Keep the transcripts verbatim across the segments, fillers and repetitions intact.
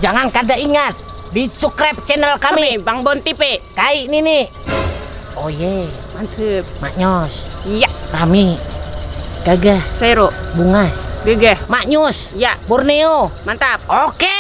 Jangan kada ingat di subscribe channel kami, Bang Bon T V. Kai nini. Oh ye, mantep. Maknyos. Iya. Rami. Gagah. Sero. Bungas. Gagah. Maknyus. Ya. Borneo. Mantap. Oke.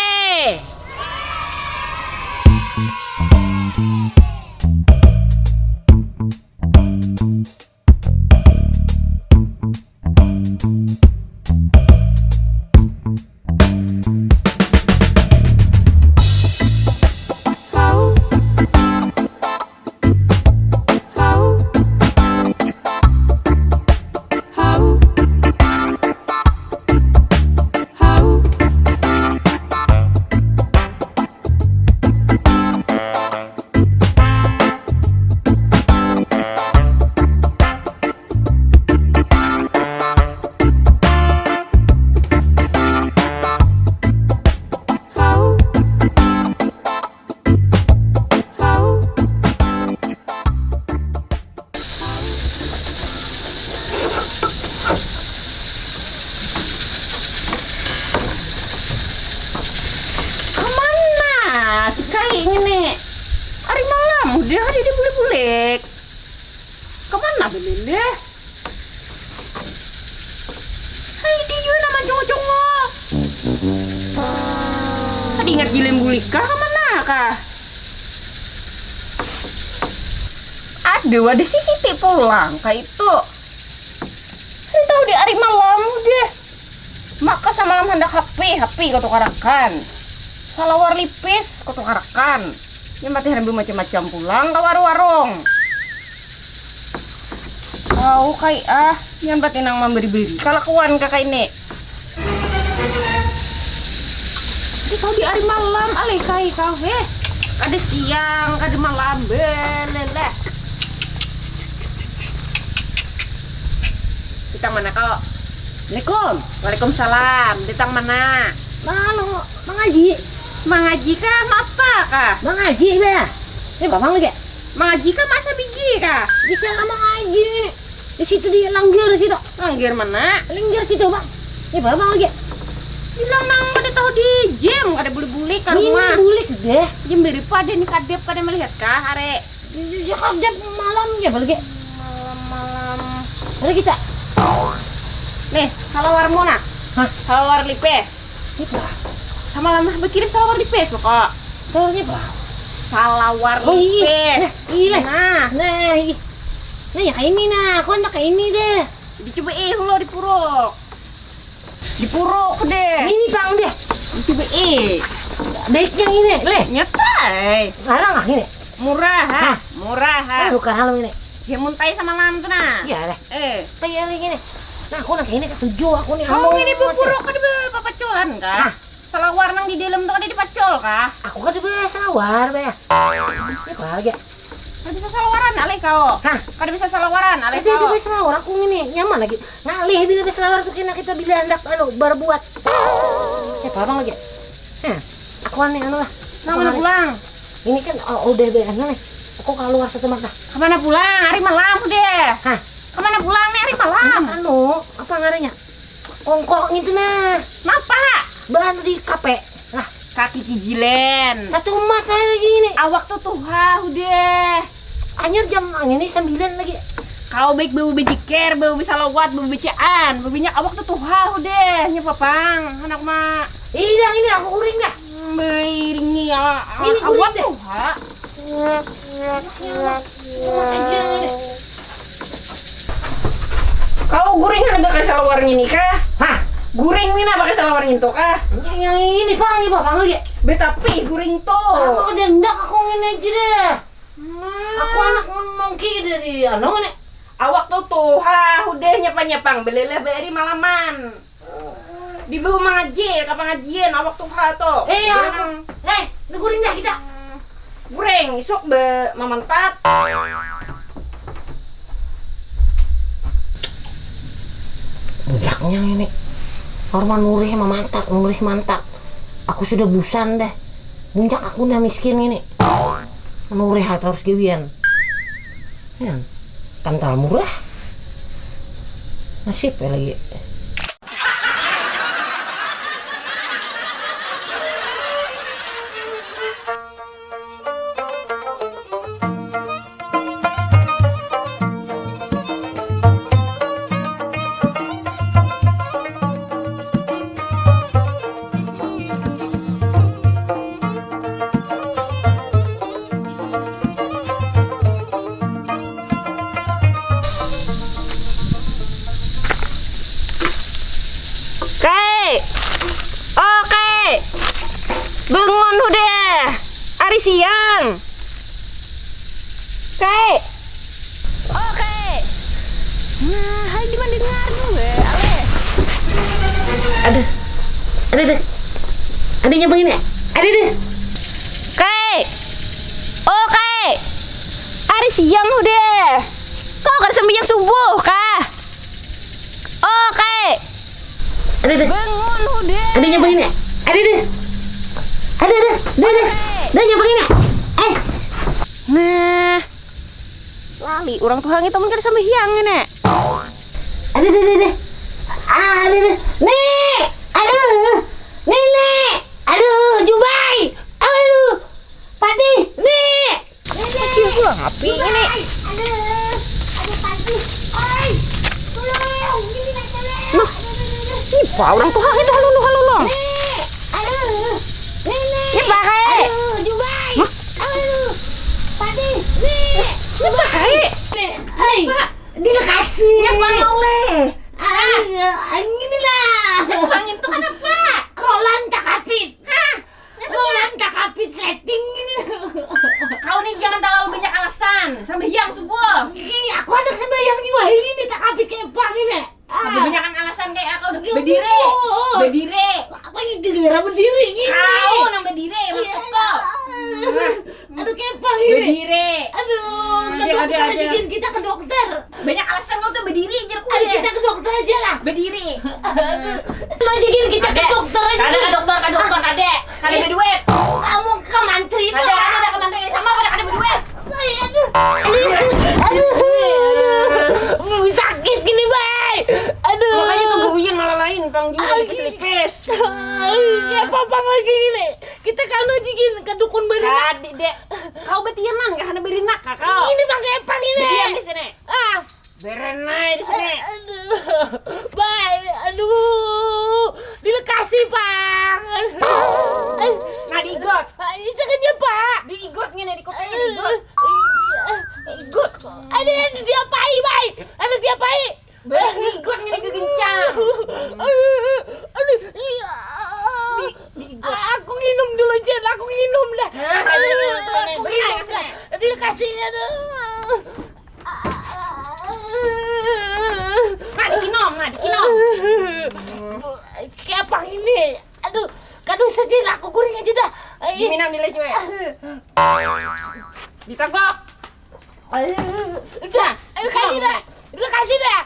Kemana si Kai ini? Hari malam udah ada di bulik-bulik. Kemana belele? Hai dia nama jongo-jongo. Tadi ingat jilin bulik kah? Kemana kah? Aduh, ada si Siti pulang kah itu? Tahu di hari malam deh. Maka samalam handak hapi, hapi katukarakan. Salawar lipis katukarakan. Nya mati handak macam-macam pulang ka warung-warung. Tahu kai ah, nya mati nang mamberi-beri kalakuan ka kai ni. Tapi kau di hari malam alih kai kau heh. Kada siang, kada malam, beleleh. Ditang mana kau? Assalamualaikum. Waalaikumsalam. Ditang mana? Malu, mangaji. Mangaji kah? Mapa kah? Mangaji bah. Ini bapang lagi. Mangaji kah? Masa bigi kah? Bisa lah mangaji. Di situ di langgar situ. Langgar mana? Langgar situ bang. Ini bapang lagi. Bilang nang kada tahu di gym, kada boleh bulik ke rumah. Ini bulik deh. Gym beri pada nih kadep kada melihat kah are? Jakarta malam ya balik. Malam-malam. Ada kita. Nih, salawarmu nah. Hah? Salawar lipis. Ini apa? Sama lama berkirim salawar lipis kok. Salawar apa? Salawar oh, iya. Lipis. Nah, iya. Nah. Nah, iya. Nah, ya kayak ini nah. Aku hendak kayak ini deh. Dicoba eh lo di puruk. Di puruk deh. Ini bang deh. Itu be eh. Baik yang ini, leh. Nyata eh. Larang ah ini. Murah ha. Hah? Murah ha. Ah, bukan hal ini. Dia muntai sama lam tu nah. Iya deh. Eh. Kayak lagi ini. Nah, aku nak ini ketujuh aku nih. Kamu ini bu puruk kan be papaculan kah? Nah. Salawar nang di dalam tu kada dipacul kah? Aku kada be salawar be. Ini kau aja. Kada bisa salawaran alih kau. Hah? Kada bisa salawaran alih kau. Kada bisa salawar aku ngini nyaman lagi. Ngalih bila bisa salawar tu kena kita bila handak anu berbuat. Ya paham lagi. Hah, aku aneh anu lah. Nang mana pulang? Ini kan oh, udah beres nih. Aku keluar satu mata. Kemana pulang? Hari malam udah. Hah? Kemana pulang nih hari malam? Anu, apa ngarannya? Kongkok gitu nah. Napa? Bahan di kape. Lah, kaki kijilen. Satu umat saya lagi ini. Awak tuh tuha udah. Anyar jam ini sembilan lagi. Kau baik bau bejiker, bau besalawat, bau becaan, bau banyak awak tuh tuha udah. Nya papang, anak ma. Hilang ini aku kuring dah. Beiringi ya, ini awak tuha. Ini kuring dah. Kau guring ada pakai salawar ini kah? Hah? Guring mina pakai salawar itu kah? Yang ini bang, ini bang lagi. Betapi guring tuh. Aku udah ndak aku ngini aja deh. Nah. Aku anak menongki dari anu nih. Awak tuh tuh ha udah nyapa nyapang beleleh beri malaman. Di bawah mangaji ka pangajian awak tuh ha tuh. Eh, ya, eh, guring dah kita. Guring isuk be mamantat. Bujaknya ini. Normal nurih mamantak, nurih mantak. Aku sudah busan deh. Bunjak aku dah miskin ini. Nurih harus gawian. Ya, kantal murah. Nasib ya lagi. Oke. Bangun hudah. Ari siang. Kai. Oke. Nah, hai di mandengar juga, aleh. Aduh. Aduh, aduh. Adanya begini. Aduh, aduh. Kai. Oke. Ari siang hudah. Kau kada sambayang subuh kah? Oke. Aduh, aduh. Bangun hudah. Adanya begini. Aduh, aduh. Aduh, aduh. Aduh, aduh. Adanya begini. Eh. Nah. Lali urang tuha ngitu mun kada sambahyang ini. Aduh, aduh, aduh, aduh. Aduh, aduh. Nek. Aduh. Nenek. Aduh, Jubai. Aduh. Padi. Nek. Nenek. Kecil pulang api ini. Jubai. Aduh. Aduh, Padi. Oi. Tolong. Ini, Nek, tolong. Nah. Aduh, aduh, aduh, aduh. Ini pa urang tuha ngitu halulu, halulu. Nek. Aduh. Nenek. Ini pa, Hai. Aduh, Jubai. Hah? Aduh. Padi. Nek. Ini pa, Hai. Nek. Hai. Pa. Dilekasi. Nyapa oleh? Aduh, ini lah. Bangin tuh kenapa? Roland Cakapit. Hah? Nyapa? Roland Cakapit sleting ini. Kau nih jangan terlalu banyak alasan. Sambahyang subuh. Ih, aku handak sambahyang jua ini nih, Cakapit kayak apa ini? Ah. Kebanyakan alasan kayak kau udah. Iya, bediri. Betul. Bediri. Apa ini giliran bediri ini? Kau nang bediri, iya, maksud kau. Iya. Nah. Aduh, kepang ini. Bediri. Aduh, ke dokter aja, aja. Kita ke dokter. Banyak alasan kau tuh bediri aja, aku. Aduh, ya. Kita ke dokter aja lah. Bediri. Aduh. Lu aja gini, kita ke dokter aja. Kada ke dokter, ke dokter, kada. Kada ada duit. Kamu ke mantri, Pak. Ada, ada, ada ke mantri. Sama pada kada berduit. Ay, aduh. Aduh. Aduh. Aduh. Sakit gini, Bay. Aduh. Makanya tuh gawian malah lain, pang juga lipis-lipis. Ay, ya, apa, pang lagi ini? Kita kalau jigin ke dukun berinak. Tadi, Dek. Kau betianan kah? Ada berinak kah kau? Ini pakai apa ini? Diam di sini. Ah. Berenai di sini. Aduh. Bay, aduh. Dilekasi, Pang. Aduh. Nah, diigot. Ay, jangan ya, Pak. Diigot ngini, di kuping diigot. Iya. Diigot. Ada yang diapai, Bay? Ada diapai? Banyak ngigut ngini gegencang. Aduh, aduh, iya. Di, diigut. Aku nginum dulu, Jen. Aku nginum dah. Nah, aduh, aduh, aduh, aku nginum dah. Dilekasi, aduh. Nah, dikinum, nah, dikinum. Kayak apa ini? Aduh, kaduh saja lah, aku guring aja dah. Ai. Diminum nilai cuy. Ditagok. Aduh, udah. Nah, ayo, kasih dah. Udah, kasih dah.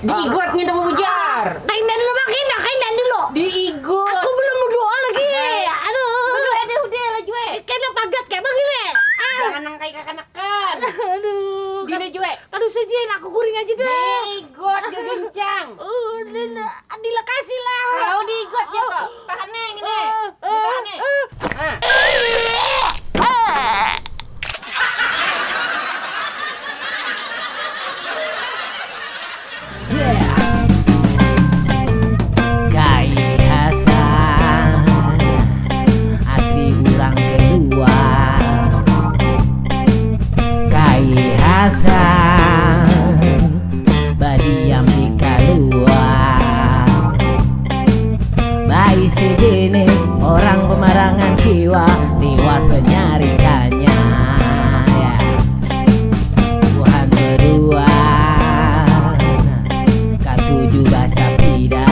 Diigot nih, temu bujar. Kain dan dulu, makin dah, kain dan dulu. Diigot. Aku belum berdoa lagi. Aduh. Udah, udah, udah, lah, Jue. Kena pagat kayak begini. Ah. Jangan nang kayak kekanakan. Aduh. Dina, Jue. Aduh, sajian aku guring aja dah. Diigot, gegencang. Uh, dina. Dilekasi lah. Kau diigot ya kok. Tahan nih, ini nih. Ditahan nih. Ah. Kai Hasan, asli urang Kelua. Kai Hasan, badiam di Kalua. Baisi bini orang pemarangan kiwa, liwat penyarikannya, ya. Buhan bedua, katuju basapida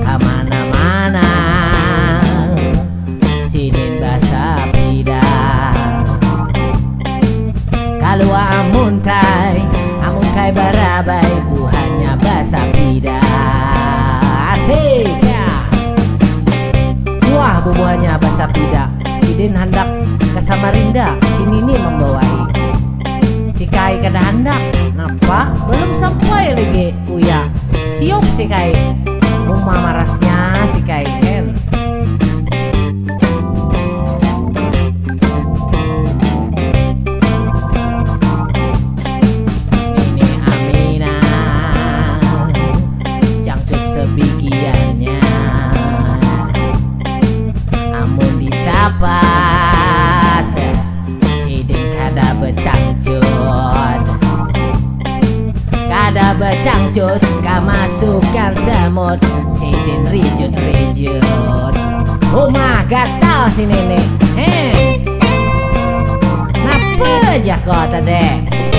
kamana-mana. Sidin basapida. Kalua amun kai, amun kai barabai, buhannya basapida. Asik, ya. Wah, bubuhannya basapida. Sidin handak ke Samarinda, si Nini membawai. Si kai kada handak, napa? Belum sampai lagi. Uya, siup si kai. Uma marasnya si kai, hen. Nini Aminah, cangcut sebigiannya. Amun ditapas, sidin kada becangcut, kada Bacangcut kamasukan semut, sidin rijut-rijut. Umah gatal si nini. Heh. Napa aja kau tadi?